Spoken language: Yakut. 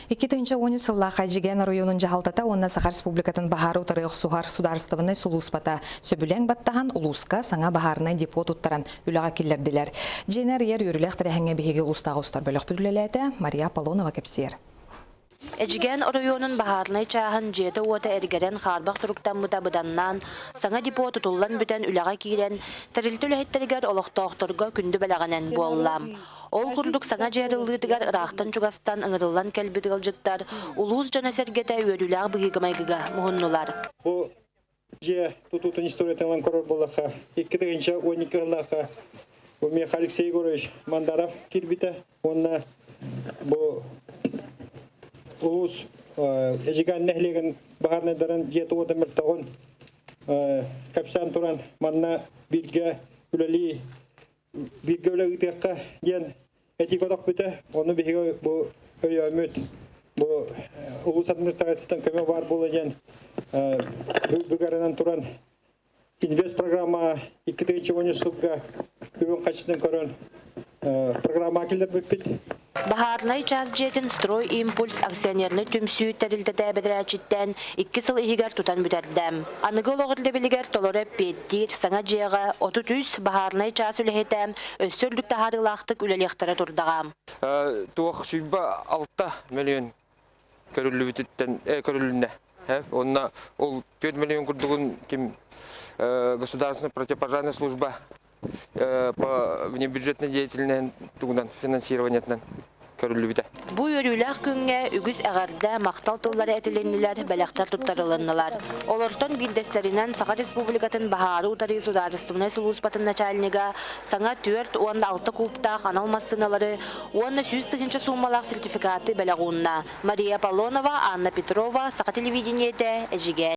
2013 сыллаахха Эдьигээн оройуонун дьаһалтата уонна Саха Республикатын баһаары утары охсуһар судаарыстыбаннай сулууспата сөбүлэҥ баттаһан улууска саҥа баһаарынай депо туттаран үлэҕэ киллэрдилэр. Дьиэни арыйар үөрүүлээх тэрээһиҥҥэ биһиги улуустааҕы устар бөлөхпүт үлэлээтэ, Мария Аполлонова кэпсиэр. Эдьигээн оройуонун баһаарынай чааһын дьиэтэ-уота эргэрэн хаарбах туруктаммыта быданнаан, саҥа депо тутуллан бүтэн үлэҕэ киирэн, тэрилтэ үлэһиттэригэр олохтоохторго күндү бэлэҕинэн буолла. Ол курдук саҥа дьиэ арыллыытыгар ыраахтан-чугастан ыҥырыллан кэлбит ыалдьыттар улуус дьоно-сэргэтэ үөрүүлээх быһыыга-майгыга муһуннулар. Бу дьиэ тутуутун историятын ылан көрөр буоллахха, 2012 сыллаахха бу миэхэ Алексей Егорович Мандаров киирбитэ уонна бу улуус Эдьигээн нэһилиэгин баһаарынайдарын дьиэ тугута мөлтөҕүн кэпсээн туран манна бииргэ үлэлии бииргэ үлэ ыытыахха диэн этии көтөхпүтэ. Ону биһиги бу өйөөммүт бу улуус администрациятыттан көмө баар буола диэн бүгэринэн туран инвест программа 2013 сылга үбүн хаччытын көрөн программа киллэрбиппит. Баһаарынай чаас дьиэтин «Строй Импульс» акционернай түмсүү тэрилтэтэ бэдэрээтчиттэн икки сыл иһигэр тутан бүтэрдэ. Аныгы олох ирдэбилигэр толору эппиэттиир саҥа дьиэҕэ 33 баһаарынай чаас үлэһитэ өссө үрдүк таһаарыылаахтык үлэлиэхтэрэ турдаҕа. Туох 26 миллион көрүллүбүтүттэн көрүлүннэ. Онно ол 4 миллион курдугун ким государственная противопожарная служба по внебюджетной деятельность тугунан финансированиетынан көрүллүбүтэ. Бу үөрүүлээх күҥҥэ үгүс эҕэрдэ, махтал тыллара этилиннилэр, бэлэхтэр туттарылыннылар. Олортон биирдэстэринэн Саха Республикатын баһаары утарыы судаарыстыбаннай сулууспатын начальнига саҥа 46 кубтаах анал массыыналары уонна 100 тыһыынча суумалаах сертификаты бэлэх уунна. Мария Аполлонова, Анна Петрова, Саха телевидениетэ, Эдьигээн.